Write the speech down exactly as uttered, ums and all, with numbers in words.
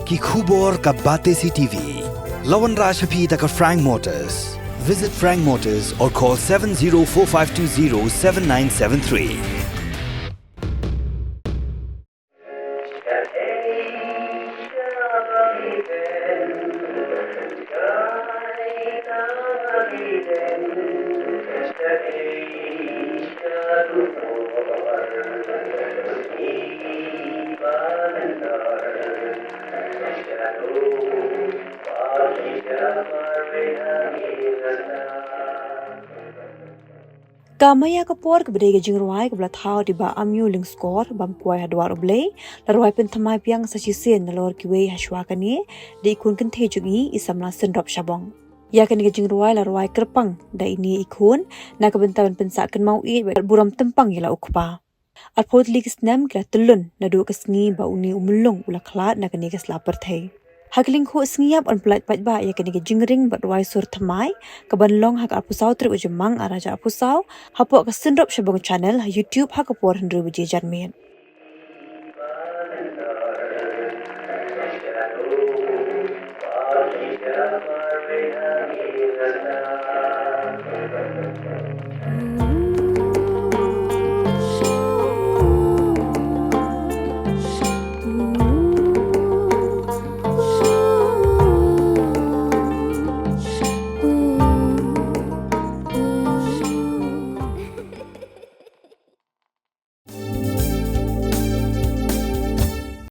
Ki khubor ka Batesi TV. La wanrah sha phi da ka Frank Motors. Visit Frank Motors or call seven zero four five two zero seven nine seven three. Ka maya ka por kaba dei ka jingrwai kaba la thaw da i Bah Amyu Lyngskor bam kwai ha dwar U Blei, la rwai pynthymmai biang sa shisien nalor kiwei ha shuwa kane da i khun kynthei jong i, i samla Synrop Shabong. Ïa kane ka jingrwai la rwai kyrpang da ine i khun na ka bynta ban pynsah kynmaw ïeit bad burom tympang ïa la u kpa. Arphew tylli ki snem ki la tyllun naduh ka sngi ba une u myllung u la khlad na kane ka sla pyrthei. Ha ka lyngkhuh sngi ïap yn pyllait paidbah ïa kane ka jingring bad rwai sur thymmai, kaban long ha ka arphew saw tarik u Jymmang ar hajar arphew saw, hapoh ka Synrop Shabong Channel ha YouTube ha ka por hynriew baje janmiet.